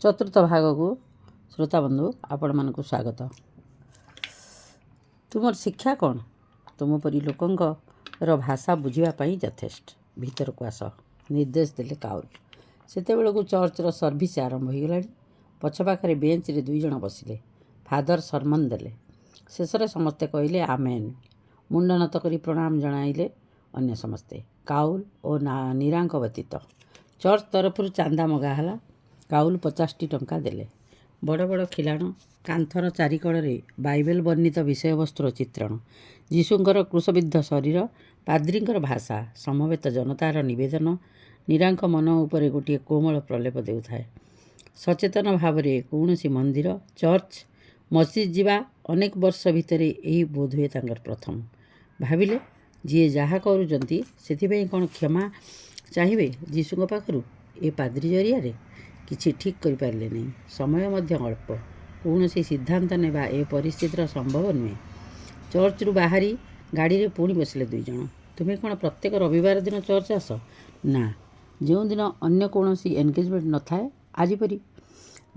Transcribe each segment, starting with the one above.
ଚତୁର୍ଥ ଭାଗକୁ ଶ୍ରୋତାବନ୍ଧୁ, ଆପଣମାନଙ୍କୁ ସ୍ୱାଗତ। ତୁମର ଶିକ୍ଷା କ'ଣ? ତୁମ ପରି ଲୋକଙ୍କର ଭାଷା ବୁଝିବା ପାଇଁ ଯଥେଷ୍ଟ। ଭିତରକୁ ଆସ, ନିର୍ଦ୍ଦେଶ ଦେଲେ କାଉଲ। ସେତେବେଳକୁ ଚର୍ଚ୍ଚର ସର୍ଭିସ ଆରମ୍ଭ ହୋଇଗଲାଣି। ପଛ ପାଖରେ ବେଞ୍ଚରେ ଦୁଇ ଜଣ ବସିଲେ। ଫାଦର ସରମନ ଦେଲେ। ଶେଷରେ ସମସ୍ତେ କହିଲେ, ଆମେନ୍। ମୁଣ୍ଡ ନତ କରି ପ୍ରଣାମ ଜଣାଇଲେ ଅନ୍ୟ ସମସ୍ତେ, କାଉଲ ଓ ନୀରାଙ୍କ ବ୍ୟତୀତ। ଚର୍ଚ୍ଚ ତରଫରୁ ଚାନ୍ଦା ମଗା ହେଲା। କାଉଲ 50ଟି ଟଙ୍କା ଦେଲେ। ବଡ଼ ବଡ଼ ଖିଲାଣ, କାନ୍ଥର ଚାରିକଡ଼ରେ ବାଇବେଲ ବର୍ଣ୍ଣିତ ବିଷୟବସ୍ତୁର ଚିତ୍ରଣ, ଯୀଶୁଙ୍କର କ୍ରୁଶବିଦ୍ଧ ଶରୀର, ପାଦ୍ରୀଙ୍କର ଭାଷା, ସମବେତ ଜନତାର ନିବେଦନ ନୀରାଙ୍କ ମନ ଉପରେ ଗୋଟିଏ କୋମଳ ପ୍ରଲେପ ଦେଉଥାଏ। ସଚେତନ ଭାବରେ କୌଣସି ମନ୍ଦିର, ଚର୍ଚ୍ଚ, ମସଜିଦ ଯିବା ଅନେକ ବର୍ଷ ଭିତରେ ଏହି ବୋଧହୁଏ ତାଙ୍କର ପ୍ରଥମ। ଭାବିଲେ, ଯିଏ ଯାହା କରୁଛନ୍ତି ସେଥିପାଇଁ କ'ଣ କ୍ଷମା ଚାହିଁବେ ଯୀଶୁଙ୍କ ପାଖରୁ ଏ ପାଦ୍ରୀ ଜରିଆରେ? କିଛି ଠିକ୍ କରିପାରିଲେ ନାହିଁ। ସମୟ ମଧ୍ୟ ଅଳ୍ପ। କୌଣସି ସିଦ୍ଧାନ୍ତ ନେବା ଏ ପରିସ୍ଥିତିର ସମ୍ଭବ ନୁହେଁ। ଚର୍ଚ୍ଚରୁ ବାହାରି ଗାଡ଼ିରେ ପୁଣି ବସିଲେ ଦୁଇ ଜଣ। ତୁମେ କ'ଣ ପ୍ରତ୍ୟେକ ରବିବାର ଦିନ ଚର୍ଚ୍ଚ ଆସ? ନା, ଯେଉଁଦିନ ଅନ୍ୟ କୌଣସି ଏନଗେଜମେଣ୍ଟ ନଥାଏ, ଆଜି ପରି।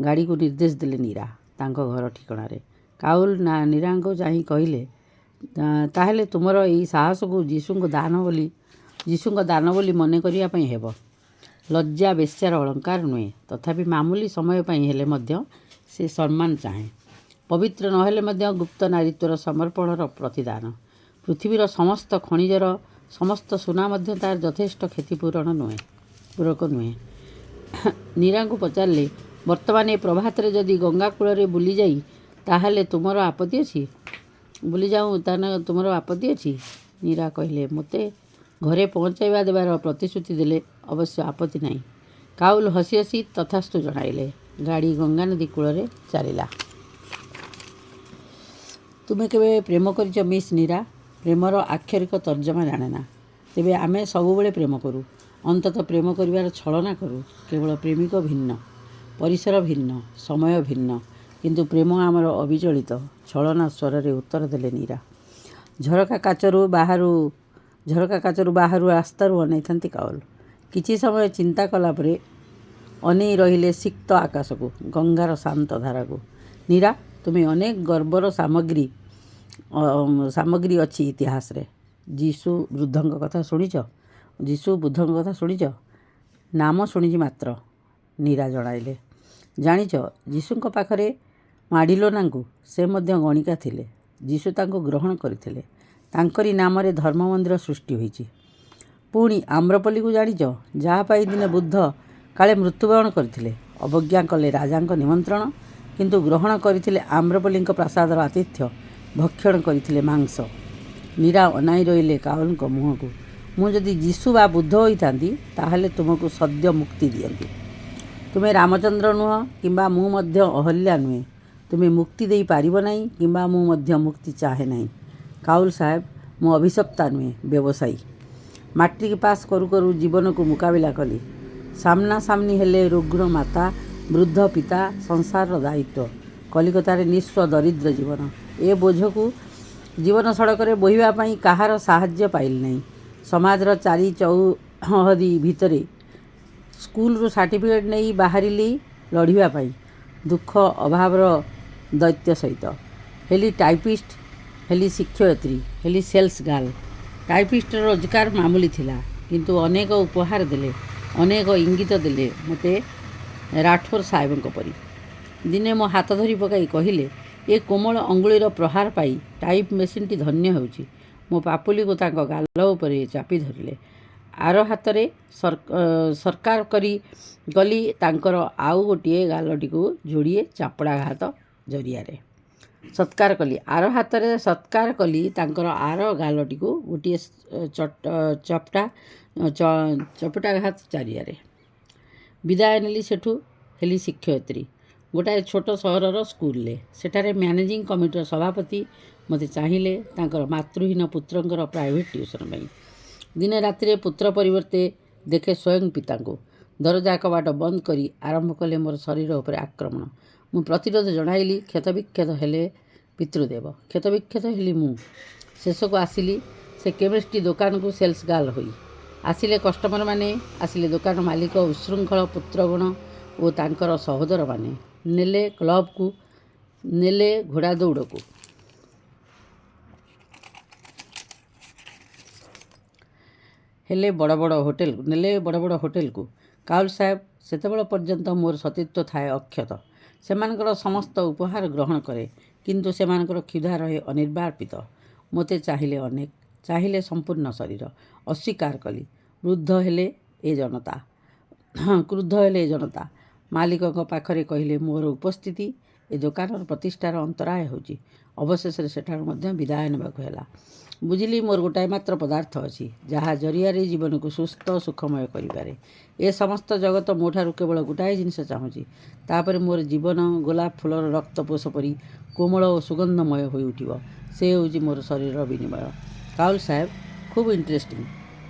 ଗାଡ଼ିକୁ ନିର୍ଦ୍ଦେଶ ଦେଲେ ନୀରା ତାଙ୍କ ଘର ଠିକଣାରେ। କାଉଲ ନା ନୀରାଙ୍କୁ ଚାହିଁ କହିଲେ, ତାହେଲେ ତୁମର ଏଇ ସାହସକୁ ଯୀଶୁଙ୍କ ଦାନ ବୋଲି ମନେ କରିବା ପାଇଁ ହେବ। ଲଜ୍ଜା ବେଶ୍ୟାର ଅଳଙ୍କାର ନୁହେଁ। ତଥାପି ମାମୁଲି ସମୟ ପାଇଁ ହେଲେ ମଧ୍ୟ ସେ ସମ୍ମାନ ଚାହେଁ। ପବିତ୍ର ନହେଲେ ମଧ୍ୟ ଗୁପ୍ତ ନାରୀତ୍ୱର ସମର୍ପଣର ପ୍ରତିଦାନ। ପୃଥିବୀର ସମସ୍ତ ଖଣିଜର ସମସ୍ତ ସୁନା ମଧ୍ୟ ତାର ଯଥେଷ୍ଟ କ୍ଷତିପୂରଣ ନୁହେଁ, ପୂରକ ନୁହେଁ। ନୀରାଙ୍କୁ ପଚାରିଲେ, ବର୍ତ୍ତମାନ ଏ ପ୍ରଭାତରେ ଯଦି ଗଙ୍ଗା କୂଳରେ ବୁଲିଯାଇ ତାହେଲେ ତୁମର ଆପତ୍ତି ଅଛି? ବୁଲିଯାଉଁ ତାହେଲେ ତୁମର ଆପତ୍ତି ଅଛି? ନୀରା କହିଲେ, ମୋତେ ଘରେ ପହଞ୍ଚାଇବା ଦେବାର ପ୍ରତିଶ୍ରୁତି ଦେଲେ ଅବଶ୍ୟ ଆପତ୍ତି ନାହିଁ। କାଉଲ ହସି ହସି ତଥାସ୍ତୁ ଜଣାଇଲେ। ଗାଡ଼ି ଗଙ୍ଗାନଦୀ କୂଳରେ ଚାଲିଲା। ତୁମେ କେବେ ପ୍ରେମ କରିଛ, ମିସ୍ ନୀରା? ପ୍ରେମର ଆକ୍ଷରିକ ତର୍ଜମା ଜାଣେ ନା। ତେବେ ଆମେ ସବୁବେଳେ ପ୍ରେମ କରୁ। ଅନ୍ତତଃ ପ୍ରେମ କରିବାର ଛଳନା କରୁ। କେବଳ ପ୍ରେମିକ ଭିନ୍ନ, ପରିସର ଭିନ୍ନ, ସମୟ ଭିନ୍ନ, କିନ୍ତୁ ପ୍ରେମ ଆମର ଅବିଚଳିତ। ଛଳନା ସ୍ୱରରେ ଉତ୍ତର ଦେଲେ ନୀରା। ଝରକା କାଚରୁ ବାହାରୁ ରାସ୍ତାରୁ ଅନେଇଥାନ୍ତି କାଉଲ। କିଛି ସମୟ ଚିନ୍ତା କଲା ପରେ ଅନେଇ ରହିଲେ ସିକ୍ତ ଆକାଶକୁ, ଗଙ୍ଗାର ଶାନ୍ତ ଧାରାକୁ। ନୀରା, ତୁମେ ଅନେକ ଗର୍ବର ସାମଗ୍ରୀ ଅଛି ଇତିହାସରେ। ଯୀଶୁ ବୃଦ୍ଧଙ୍କ କଥା ଶୁଣିଛ? ଯୀଶୁ ବୁଦ୍ଧଙ୍କ କଥା ଶୁଣିଛ? ନାମ ଶୁଣିଛି ମାତ୍ର, ନୀରା ଜଣାଇଲେ। ଜାଣିଛ ଯୀଶୁଙ୍କ ପାଖରେ ମାଡ଼ିଲୋନାଙ୍କୁ? ସେ ମଧ୍ୟ ଗଣିକା ଥିଲେ। ଯୀଶୁ ତାଙ୍କୁ ଗ୍ରହଣ କରିଥିଲେ। ତାଙ୍କରି ନାମରେ ଧର୍ମ ମନ୍ଦିର ସୃଷ୍ଟି ହୋଇଛି। ପୁଣି ଆମ୍ରପଲ୍ଲୀକୁ ଜାଣିଛ, ଯାହା ପାଇଁ ଦିନେ ବୁଦ୍ଧ କାଳେ ମୃତ୍ୟୁବରଣ କରିଥିଲେ? ଅବଜ୍ଞା କଲେ ରାଜାଙ୍କ ନିମନ୍ତ୍ରଣ, କିନ୍ତୁ ଗ୍ରହଣ କରିଥିଲେ ଆମ୍ରପଲ୍ଲୀଙ୍କ ପ୍ରାସାଦର ଆତିଥ୍ୟ, ଭକ୍ଷଣ କରିଥିଲେ ମାଂସ। ନୀରା ଅନାଇ ରହିଲେ କାଉଲଙ୍କ ମୁହଁକୁ। ମୁଁ ଯଦି ଯୀଶୁ ବା ବୁଦ୍ଧ ହୋଇଥାନ୍ତି, ତାହେଲେ ତୁମକୁ ସଦ୍ୟ ମୁକ୍ତି ଦିଅନ୍ତି। ତୁମେ ରାମଚନ୍ଦ୍ର ନୁହଁ କିମ୍ବା ମୁଁ ମଧ୍ୟ ଅହଲ୍ୟା ନୁହେଁ। ତୁମେ ମୁକ୍ତି ଦେଇପାରିବ ନାହିଁ କିମ୍ବା ମୁଁ ମଧ୍ୟ ମୁକ୍ତି ଚାହେଁ ନାହିଁ। କାଉଲ ସାହେବ, ମୁଁ ଅଭିଶପ୍ତା ନୁହେଁ, ବ୍ୟବସାୟୀ। ମାଟ୍ରିକ ପାସ୍ କରୁ କରୁ ଜୀବନକୁ ମୁକାବିଲା କଲି। ସାମ୍ନାସାମ୍ନି ହେଲେ ରୁଗ୍ଣ ମାତା, ବୃଦ୍ଧ ପିତା, ସଂସାରର ଦାୟିତ୍ୱ, କଲିକତାରେ ନିଃସ୍ୱ ଦରିଦ୍ର ଜୀବନ। ଏ ବୋଝକୁ ଜୀବନ ସଡ଼କରେ ବୋହିବା ପାଇଁ କାହାର ସାହାଯ୍ୟ ପାଇଲି ନାହିଁ। ସମାଜର ଚାରି ଚୌହଦି ଭିତରେ ସ୍କୁଲରୁ ସାର୍ଟିଫିକେଟ୍ ନେଇ ବାହାରିଲି ଲଢ଼ିବା ପାଇଁ ଦୁଃଖ ଅଭାବର ଦୈତ୍ୟ ସହିତ। ହେଲି ଟାଇପିଷ୍ଟ, ହେଲି ଶିକ୍ଷୟିତ୍ରୀ, ହେଲି ସେଲ୍ସ ଗାର୍ଲ। ଟାଇପିଷ୍ଟର ରୋଜଗାର ମାମୁଲି ଥିଲା, କିନ୍ତୁ ଅନେକ ଉପହାର ଦେଲେ, ଅନେକ ଇଙ୍ଗିତ ଦେଲେ ମୋତେ ରାଠୋର ସାହେବଙ୍କ ପରି। ଦିନେ ମୋ ହାତ ଧରି ପକାଇ କହିଲେ, ଏ କୋମଳ ଅଙ୍ଗୁଳିର ପ୍ରହାର ପାଇ ଟାଇପ୍ ମେସିନ୍ଟି ଧନ୍ୟ ହେଉଛି। ମୋ ପାପୁଲିକୁ ତାଙ୍କ ଗାଲ ଉପରେ ଚାପି ଧରିଲେ। ଆର ହାତରେ ସତ୍କାର କରି ଗଲି ତାଙ୍କର ଆଉ ଗୋଟିଏ ଗାଲଟିକୁ ଯୋଡ଼ିଏ ଚାପଡ଼ାଘାତ ଜରିଆରେ। ସତ୍କାର କଲି, ଆର ହାତରେ ସତ୍କାର କଲି ତାଙ୍କର ଆର ଗାଲଟିକୁ ଗୋଟିଏ ଚପଟାଘାତ ଜରିଆରେ। ବିଦାୟ ନେଲି ସେଠୁ। ହେଲି ଶିକ୍ଷୟିତ୍ରୀ ଗୋଟାଏ ଛୋଟ ସହରର ସ୍କୁଲରେ। ସେଠାରେ ମ୍ୟାନେଜିଂ କମିଟିର ସଭାପତି ମୋତେ ଚାହିଁଲେ ତାଙ୍କର ମାତୃହୀନ ପୁତ୍ରଙ୍କର ପ୍ରାଇଭେଟ୍ ଟ୍ୟୁସନ୍ ପାଇଁ। ଦିନେ ରାତିରେ ପୁତ୍ର ପରିବର୍ତ୍ତେ ଦେଖେ ସ୍ୱୟଂ ପିତାଙ୍କୁ। ଦରଜା କବାଟ ବନ୍ଦ କରି ଆରମ୍ଭ କଲେ ମୋର ଶରୀର ଉପରେ ଆକ୍ରମଣ। ମୁଁ ପ୍ରତିରୋଧ ଜଣାଇଲି। କ୍ଷତବିକ୍ଷତ ହେଲେ ପିତୃଦେବ, କ୍ଷତବିକ୍ଷତ ହେଲି ମୁଁ। ଶେଷକୁ ଆସିଲି ସେ କେମିଷ୍ଟ୍ରି ଦୋକାନକୁ ସେଲ୍ସ ଗାର୍ଲ ହୋଇ। ଆସିଲେ କଷ୍ଟମରମାନେ, ଆସିଲେ ଦୋକାନ ମାଲିକ, ଉତ୍ଶୃଙ୍ଖଳ ପୁତ୍ରଗଣ। ଓ ତାଙ୍କର ସହୋଦରମାନେ। ନେଲେ କ୍ଲବକୁ, ନେଲେ ଘୋଡ଼ାଦୌଡ଼କୁ। ହେଲେ ବଡ଼ ବଡ଼ ହୋଟେଲ ନେଲେ ବଡ଼ ବଡ଼ ହୋଟେଲକୁ। କାଉଲ ସାହେବ, ସେତେବେଳ ପର୍ଯ୍ୟନ୍ତ ମୋର ସତୀତ୍ୱ ଥାଏ ଅକ୍ଷତ। ସେମାନଙ୍କର ସମସ୍ତ ଉପହାର ଗ୍ରହଣ କରେ, କିନ୍ତୁ ସେମାନଙ୍କର କ୍ଷୁଧା ରହେ ଅନିର୍ବାପିତ। ମୋତେ ଚାହିଁଲେ ଅନେକ, ଚାହିଁଲେ ସମ୍ପୂର୍ଣ୍ଣ ଶରୀର। ଅସ୍ୱୀକାର କଲି। ବୃଦ୍ଧ ହେଲେ ଏ ଜନତା, କ୍ରୁଦ୍ଧ ହେଲେ ଏ ଜନତା। ମାଲିକଙ୍କ ପାଖରେ କହିଲେ ମୋର ଉପସ୍ଥିତି ଏ ଦୋକାନର ପ୍ରତିଷ୍ଠାର ଅନ୍ତରାୟ ହେଉଛି। ଅବଶେଷରେ ସେଠାରୁ ମଧ୍ୟ ବିଦାୟ ନେବାକୁ ହେଲା। ବୁଝିଲି ମୋର ଗୋଟାଏ ମାତ୍ର ପଦାର୍ଥ ଅଛି, ଯାହା ଜରିଆରେ ଜୀବନକୁ ସୁସ୍ଥ ସୁଖମୟ କରିପାରେ। ଏ ସମସ୍ତ ଜଗତ ମୋଠାରୁ କେବଳ ଗୋଟାଏ ଜିନିଷ ଚାହୁଁଛି। ତାପରେ ମୋର ଜୀବନ ଗୋଲାପ ଫୁଲର ରକ୍ତପୋଷ ପରି କୋମଳ ଓ ସୁଗନ୍ଧମୟ ହୋଇଉଠିବ। ସେ ହେଉଛି ମୋର ଶରୀରର ବିନିମୟ। କାଉଲ ସାହେବ, ଖୁବ୍ ଇଣ୍ଟରେଷ୍ଟିଂ,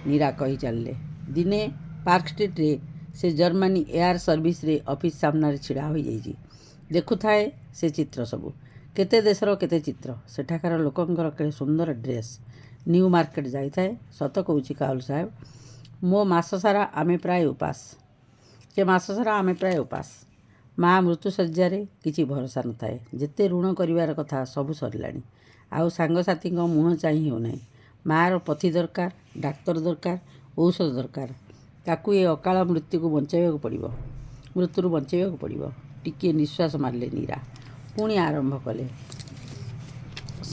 ନୀରା କହି ଚାଲିଲେ। ଦିନେ ପାର୍କ ଷ୍ଟ୍ରିଟରେ ସେ ଜର୍ମାନୀ ଏୟାର ସର୍ଭିସରେ ଅଫିସ ସାମ୍ନାରେ ଛିଡ଼ା ହୋଇଯାଇଛି। ଦେଖୁଥାଏ ସେ ଚିତ୍ର ସବୁ। କେତେ ଦେଶର କେତେ ଚିତ୍ର। ସେଠାକାର ଲୋକଙ୍କର କେଡ଼େ ସୁନ୍ଦର ଡ୍ରେସ୍। ନ୍ୟୁ ମାର୍କେଟ ଯାଇଥାଏ। ସତ କହୁଛି କାଉଲ ସାହେବ, ମୋ ମାସ ସାରା ଆମେ ପ୍ରାୟ ଉପାସ। ସେ ମାସ ସାରା ଆମେ ପ୍ରାୟ ଉପାସ। ମା ମୃତ୍ୟୁଶଯ୍ୟାରେ, କିଛି ଭରସା ନଥାଏ। ଯେତେ ଋଣ କରିବାର କଥା ସବୁ ସରିଲାଣି। ଆଉ ସାଙ୍ଗସାଥୀଙ୍କ ମୁହଁ ଚାହିଁ ହେଉନାହିଁ। ମାଆର ପଥି ଦରକାର, ଡାକ୍ତର ଦରକାର, ଔଷଧ ଦରକାର। ତାକୁ ଏ ଅକାଳ ମୃତ୍ୟୁକୁ ବଞ୍ଚାଇବାକୁ ପଡ଼ିବ, ମୃତ୍ୟୁରୁ ବଞ୍ଚାଇବାକୁ ପଡ଼ିବ। ଟିକିଏ ନିଶ୍ୱାସ ମାରିଲେ ନୀରା। ପୁଣି ଆରମ୍ଭ କଲେ।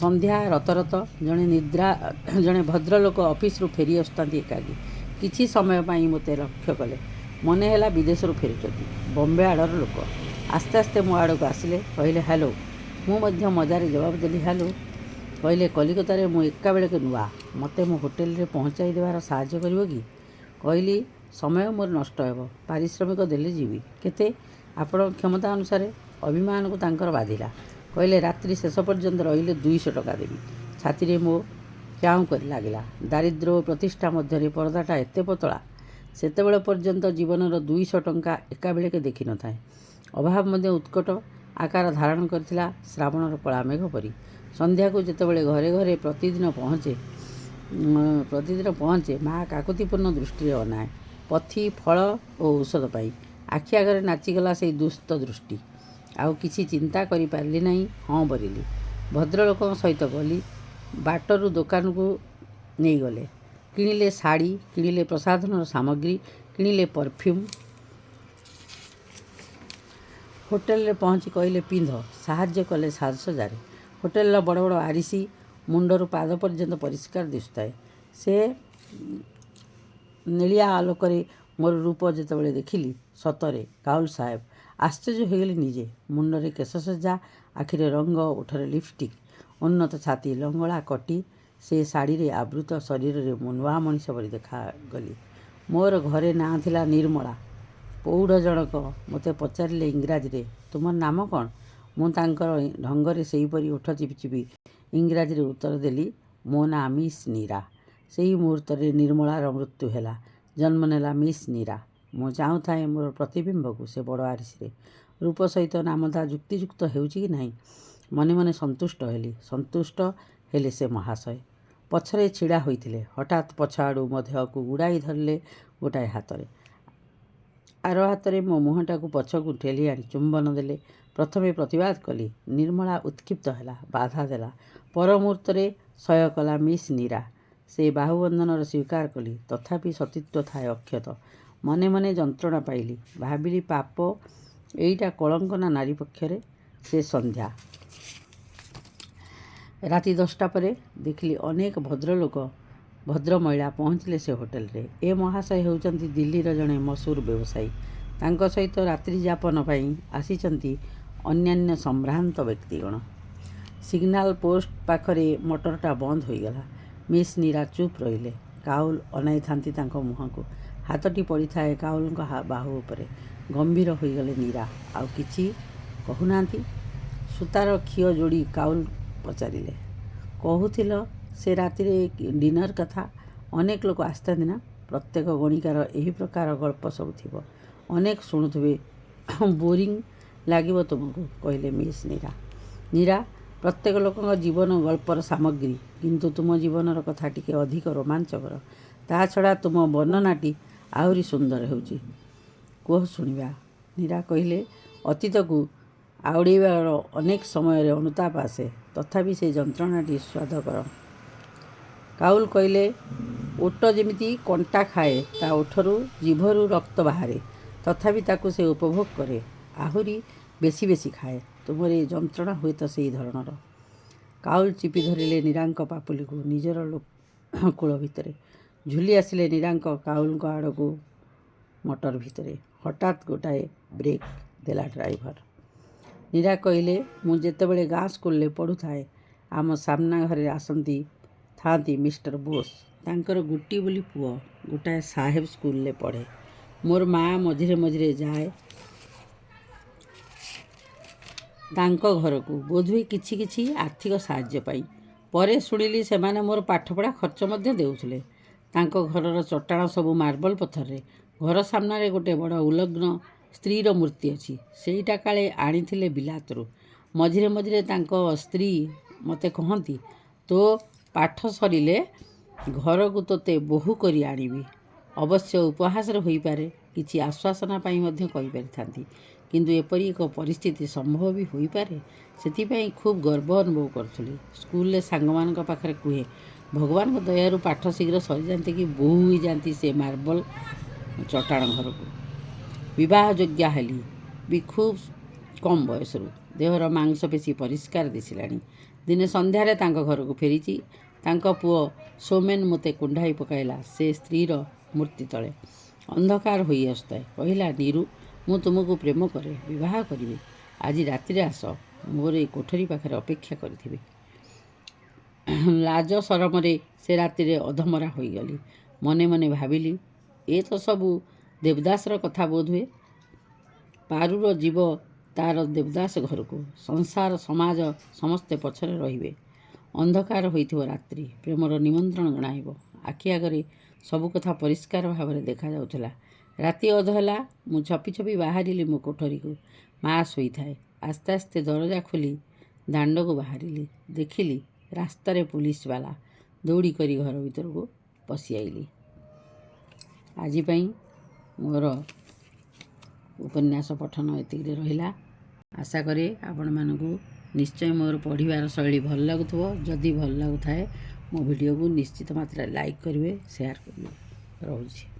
ସନ୍ଧ୍ୟା ରତରତ ଜଣେ ନିଦ୍ରା ଜଣେ ଭଦ୍ରଲୋକ ଅଫିସରୁ ଫେରି ଆସୁଥାନ୍ତି ଏକାକୀ। କିଛି ସମୟ ପାଇଁ ମୋତେ ଲକ୍ଷ୍ୟ କଲେ। ମନେ ହେଲା ବିଦେଶରୁ ଫେରୁଛନ୍ତି। ବମ୍ବେ ଆଡ଼ର ଲୋକ। ଆସ୍ତେ ଆସ୍ତେ ମୋ ଆଡ଼କୁ ଆସିଲେ। କହିଲେ, ହ୍ୟାଲୋ। ମୁଁ ମଧ୍ୟ ମଜାରେ ଜବାବ ଦେଲି, ହ୍ୟାଲୋ। କହିଲେ, କଲିକତାରେ ମୁଁ ଏକାବେଳକେ ନୂଆ। ମୋତେ ମୋ ହୋଟେଲରେ ପହଞ୍ଚାଇ ଦେବାର ସାହାଯ୍ୟ କରିବ କି? କହିଲି, ସମୟ ମୋର ନଷ୍ଟ ହେବ। ପାରିଶ୍ରମିକ ଦେଲେ ଯିବି। କେତେ? ଆପଣଙ୍କ କ୍ଷମତା ଅନୁସାରେ। ଅଭିମାନକୁ ତାଙ୍କର ବାଧିଲା। କହିଲେ, ରାତ୍ରି ଶେଷ ପର୍ଯ୍ୟନ୍ତ ରହିଲେ 200 ଟଙ୍କା ଦେବି। ଛାତିରେ ମୋ ଚାଉଁ କରି ଲାଗିଲା। ଦାରିଦ୍ର୍ୟ ଓ ପ୍ରତିଷ୍ଠା ମଧ୍ୟରେ ପରଦାଟା ଏତେ ପତଳା। ସେତେବେଳ ପର୍ଯ୍ୟନ୍ତ ଜୀବନର 200 ଟଙ୍କା ଏକାବେଳକେ ଦେଖିନଥାଏ। ଅଭାବ ମଧ୍ୟ ଉତ୍କଟ ଆକାର ଧାରଣ କରିଥିଲା ଶ୍ରାବଣର କଳାମେଘ ପରି। ସନ୍ଧ୍ୟାକୁ ଯେତେବେଳେ ଘରେ ଘରେ ପ୍ରତିଦିନ ପହଞ୍ଚେ, ମା କାକୁତିପୂର୍ଣ୍ଣ ଦୃଷ୍ଟିରେ ଅନାଏ ପଥି, ଫଳ ଓ ଔଷଧ ପାଇଁ। ଆଖି ଆଗରେ ନାଚିଗଲା ସେଇ ଦୁସ୍ଥ ଦୃଷ୍ଟି। ଆଉ କିଛି ଚିନ୍ତା କରିପାରିଲି ନାହିଁ। ହଁ ଭରିଲି। ଭଦ୍ରଲୋକଙ୍କ ସହିତ ଗଲି। ବାଟରୁ ଦୋକାନକୁ ନେଇଗଲେ। କିଣିଲେ ଶାଢ଼ୀ, କିଣିଲେ ପ୍ରସାଧନର ସାମଗ୍ରୀ, କିଣିଲେ ପରଫ୍ୟୁମ୍। ହୋଟେଲରେ ପହଞ୍ଚି କହିଲେ, ପିନ୍ଧ। ସାହାଯ୍ୟ କଲେ ସାଜସଜ୍ଜାରେ। ହୋଟେଲର ବଡ଼ ବଡ଼ ଆରିସି। ମୁଣ୍ଡରୁ ପାଦ ପର୍ଯ୍ୟନ୍ତ ପରିଷ୍କାର ଦିଶୁଥାଏ। ସେ ନେଳିଆ ଆଲୋକରେ ମୋର ରୂପ ଯେତେବେଳେ ଦେଖିଲି, ସତରେ କାଉଲ ସାହେବ, ଆଶ୍ଚର୍ଯ୍ୟ ହୋଇଗଲି ନିଜେ। ମୁଣ୍ଡରେ କେଶସଜ୍ଜା, ଆଖିରେ ରଙ୍ଗ, ଓଠରେ ଲିପଷ୍ଟିକ୍, ଉନ୍ନତ ଛାତି, ଲଙ୍ଗଳା କଟି, ସେ ଶାଢ଼ୀରେ ଆବୃତ ଶରୀରରେ ମୁଁ ନୂଆ ମଣିଷ ପରି ଦେଖାଗଲି। ମୋର ଘରେ ନାଁ ଥିଲା ନିର୍ମଳା। ପୌଢ଼ ଜଣକ ମୋତେ ପଚାରିଲେ ଇଂରାଜୀରେ, ତୁମର ନାମ କ'ଣ? ମୁଁ ତାଙ୍କର ଢଙ୍ଗରେ ସେହିପରି ଓଠ ଚିପି ଚିପି ଇଂରାଜୀରେ ଉତ୍ତର ଦେଲି, ମୋ ନାଁ ମିସ୍ ନୀରା। ସେହି ମୁହୂର୍ତ୍ତରେ ନିର୍ମଳାର ମୃତ୍ୟୁ ହେଲା। ଜନ୍ମ ନେଲା ମିସ୍ ନୀରା। ମୁଁ ଚାହୁଁଥାଏ ମୋର ପ୍ରତିବିମ୍ବକୁ ସେ ବଡ଼ ଆରିସିରେ। ରୂପ ସହିତ ନାମଟା ଯୁକ୍ତିଯୁକ୍ତ ହେଉଛି କି ନାହିଁ, ମନେ ମନେ ସନ୍ତୁଷ୍ଟ ହେଲି। ସନ୍ତୁଷ୍ଟ ହେଲେ ସେ ମହାଶୟ। ପଛରେ ଛିଡ଼ା ହୋଇଥିଲେ। ହଠାତ୍ ପଛଆଡ଼ୁ ମୋ ଦେହକୁ ଗୁଡ଼ାଇ ଧରିଲେ ଗୋଟାଏ ହାତରେ। ଆର ହାତରେ ମୋ ମୁହଁଟାକୁ ପଛକୁ ଠେଲି ଆଣି ଚୁମ୍ବନ ଦେଲେ। ପ୍ରଥମେ ପ୍ରତିବାଦ କଲି। ନିର୍ମଳା ଉତ୍କ୍ଷିପ୍ତ ହେଲା, ବାଧା ଦେଲା। ପରମୁହୂର୍ତ୍ତରେ ସହ୍ୟ କଲା ମିସ୍ ନୀରା। ସେ ବାହୁବନ୍ଧନର ସ୍ୱୀକାର କଲି। ତଥାପି ସତୀତ୍ୱ ଥାଏ ଅକ୍ଷତ। ମନେ ମନେ ଯନ୍ତ୍ରଣା ପାଇଲି। ଭାବିଲି, ପାପ, ଏଇଟା କଳଙ୍କ ନା ନାରୀ ପକ୍ଷରେ? ସେ ସନ୍ଧ୍ୟା। ରାତି 10ଟା ପରେ ଦେଖିଲି ଅନେକ ଭଦ୍ରଲୋକ, ଭଦ୍ରମହିଳା ପହଞ୍ଚିଲେ ସେ ହୋଟେଲରେ। ଏ ମହାଶୟ ହେଉଛନ୍ତି ଦିଲ୍ଲୀର ଜଣେ ମଶହୁର ବ୍ୟବସାୟୀ। ତାଙ୍କ ସହିତ ରାତ୍ରିଯାପନ ପାଇଁ ଆସିଛନ୍ତି ଅନ୍ୟାନ୍ୟ ସମ୍ଭ୍ରାନ୍ତ ବ୍ୟକ୍ତିଗଣ। ସିଗ୍ନାଲ ପୋଷ୍ଟ ପାଖରେ ମଟରଟା ବନ୍ଦ ହୋଇଗଲା। ମିସ୍ ନୀରା ଚୁପ୍ ରହିଲେ। କାଉଲ ଅନାଇଥାନ୍ତି ତାଙ୍କ ମୁହଁକୁ। ହାତଟି ପଡ଼ିଥାଏ କାଉଲଙ୍କ ବାହୁ ଉପରେ। ଗମ୍ଭୀର ହୋଇଗଲେ ନୀରା। ଆଉ କିଛି କହୁନାହାନ୍ତି? ସୂତାର ଖିଅ ଯୋଡ଼ି କାଉଲ ପଚାରିଲେ, କହୁଥିଲ ସେ ରାତିରେ ଡିନର କଥା। ଅନେକ ଲୋକ ଆସିଥାନ୍ତି ନା? ପ୍ରତ୍ୟେକ ଗଣିକାର ଏହି ପ୍ରକାର ଗଳ୍ପ ସବୁ ଥିବ। ଅନେକ ଶୁଣୁଥିବେ। ବୋରିଂ ଲାଗିବ ତୁମକୁ, କହିଲେ ମିସ୍ ନୀରା। ନୀରା, ପ୍ରତ୍ୟେକ ଲୋକଙ୍କ ଜୀବନ ଗଳ୍ପର ସାମଗ୍ରୀ। କିନ୍ତୁ ତୁମ ଜୀବନର କଥା ଟିକେ ଅଧିକ ରୋମାଞ୍ଚକର। ତା ଛଡ଼ା ତୁମ ବର୍ଣ୍ଣନାଟି ଆହୁରି ସୁନ୍ଦର ହେଉଛି। କୁହ, ଶୁଣିବା। ନୀରା କହିଲେ, ଅତୀତକୁ ଆଉଡ଼େଇବାର ଅନେକ ସମୟରେ ଅନୁତାପ ଆସେ। ତଥାପି ସେ ଯନ୍ତ୍ରଣାଟି ସ୍ୱାଦକର। କାଉଲ କହିଲେ, ଓଟ ଯେମିତି କଣ୍ଟା ଖାଏ, ତା ଓଠରୁ, ଜିଭରୁ ରକ୍ତ ବାହାରେ। ତଥାପି ତାକୁ ସେ ଉପଭୋଗ କରେ, ଆହୁରି ବେଶି ବେଶି ଖାଏ। ତୁମର ଏ ଯନ୍ତ୍ରଣା ହୁଏତ ସେଇ ଧରଣର। କାଉଲ ଚିପି ଧରିଲେ ନୀରାଙ୍କ ପାପୁଲିକୁ ନିଜର କୋଳ ଭିତରେ। ଝୁଲି ଆସିଲେ ନୀରାଙ୍କ କାଉଲଙ୍କ ଆଡ଼କୁ ମଟର ଭିତରେ। ହଠାତ୍ ଗୋଟାଏ ବ୍ରେକ୍ ଦେଲା ଡ୍ରାଇଭର। ନୀରା କହିଲେ, ମୁଁ ଯେତେବେଳେ ଗାଁ ସ୍କୁଲରେ ପଢ଼ୁଥାଏ, ଆମ ସାମ୍ନା ଘରେ ଆସନ୍ତି ଥାଆନ୍ତି ମିଷ୍ଟର ବୋଷ। ତାଙ୍କର ଗୋଟିଏ ବୋଲି ପୁଅ ଗୋଟାଏ ସାହେବ ସ୍କୁଲରେ ପଢ଼େ। ମୋର ମାଆ ମଝିରେ ମଝିରେ ଯାଏ ତାଙ୍କ ଘରକୁ, ବୋଧହୁଏ କିଛି କିଛି ଆର୍ଥିକ ସାହାଯ୍ୟ ପାଇଁ। ପରେ ଶୁଣିଲି ସେମାନେ ମୋର ପାଠପଢ଼ା ଖର୍ଚ୍ଚ ମଧ୍ୟ ଦେଉଥିଲେ। ତାଙ୍କ ଘରର ଚଟାଣ ସବୁ ମାର୍ବଲ ପଥରରେ। ଘର ସାମ୍ନାରେ ଗୋଟେ ବଡ଼ ଉଲଗ୍ନ ସ୍ତ୍ରୀର ମୂର୍ତ୍ତି ଅଛି। ସେଇଟା କାଳେ ଆଣିଥିଲେ ବିଲାତରୁ। ମଝିରେ ମଝିରେ ତାଙ୍କ ସ୍ତ୍ରୀ ମୋତେ କହନ୍ତି, ତୋ ପାଠ ସରିଲେ ଘରକୁ ତୋତେ ବୋହୂ କରି ଆଣିବି। ଅବଶ୍ୟ ଉପହାସରେ ହୋଇପାରେ, କିଛି ଆଶ୍ୱାସନା ପାଇଁ ମଧ୍ୟ କହିପାରିଥାନ୍ତି। କିନ୍ତୁ ଏପରି ଏକ ପରିସ୍ଥିତି ସମ୍ଭବ ବି ହୋଇପାରେ, ସେଥିପାଇଁ ଖୁବ୍ ଗର୍ବ ଅନୁଭବ କରୁଥିଲି। ସ୍କୁଲରେ ସାଙ୍ଗମାନଙ୍କ ପାଖରେ କୁହେ, ଭଗବାନଙ୍କ ଦୟାରୁ ପାଠ ଶୀଘ୍ର ସରିଯାନ୍ତା କି ବୋହୂ ହୋଇଯାନ୍ତି ସେ ମାର୍ବଲ ଚଟାଣ ଘରକୁ। ବିବାହ ଯୋଗ୍ୟା ହେଲି ବି ଖୁବ୍ କମ୍ ବୟସରୁ। ଦେହର ମାଂସପେଶୀ ପରିଷ୍କାର ଦିଶିଲାଣି। ଦିନେ ସନ୍ଧ୍ୟାରେ ତାଙ୍କ ଘରକୁ ଫେରିଛି। ତାଙ୍କ ପୁଅ ସୌମେନ୍ ମୋତେ କୁଣ୍ଢାଇ ପକାଇଲା ସେ ସ୍ତ୍ରୀର ମୂର୍ତ୍ତି ତଳେ। ଅନ୍ଧକାର ହୋଇ ଆସୁଥାଏ। କହିଲା, ନୀରୁ, ମୁଁ ତୁମକୁ ପ୍ରେମ କରେ, ବିବାହ କରିବି। ଆଜି ରାତିରେ ଆସ, ମୋର ଏ କୋଠରି ପାଖରେ ଅପେକ୍ଷା କରିଥିବି। ଲାଜ ସରମରେ ସେ ରାତିରେ ଅଧମରା ହୋଇଗଲି। ମନେ ମନେ ଭାବିଲି, ଏ ତ ସବୁ ଦେବଦାସର କଥା ବୋଧହୁଏ। ପାରୁର ଯିବ ତାର ଦେବଦାସ ଘରକୁ। ସଂସାର, ସମାଜ ସମସ୍ତେ ପଛରେ ରହିବେ। ଅନ୍ଧକାର ହୋଇଥିବ ରାତ୍ରି ପ୍ରେମର ନିମନ୍ତ୍ରଣ ଜଣାଇବ। ଆଖି ଆଗରେ ସବୁ କଥା ପରିଷ୍କାର ଭାବରେ ଦେଖାଯାଉଥିଲା। ରାତି ଅଧ ହେଲା। ମୁଁ ଛପି ଛପି ବାହାରିଲି ମୋ କୋଠରିକୁ। ମା ଶୋଇଥାଏ। ଆସ୍ତେ ଆସ୍ତେ ଦରଜା ଖୋଲି ଦାଣ୍ଡକୁ ବାହାରିଲି। ଦେଖିଲି ରାସ୍ତାରେ ପୁଲିସବାଲା। ଦୌଡ଼ି କରି ଘର ଭିତରକୁ ପଶିଆଇଲି। ଆଜି ପାଇଁ ମୋର ଉପନ୍ୟାସ ପଠନ ଏତିକିରେ ରହିଲା। ଆଶା କରେ ଆପଣମାନଙ୍କୁ ନିଶ୍ଚୟ ମୋର ପଢ଼ିବାର ଶୈଳୀ ଭଲ ଲାଗୁଥିବ। ଯଦି ଭଲ ଲାଗୁଥାଏ, ମୋ ଭିଡ଼ିଓକୁ ନିଶ୍ଚିତ ମାତ୍ରାରେ ଲାଇକ୍ କରିବେ, ସେୟାର କରିବେ। ରହୁଛି।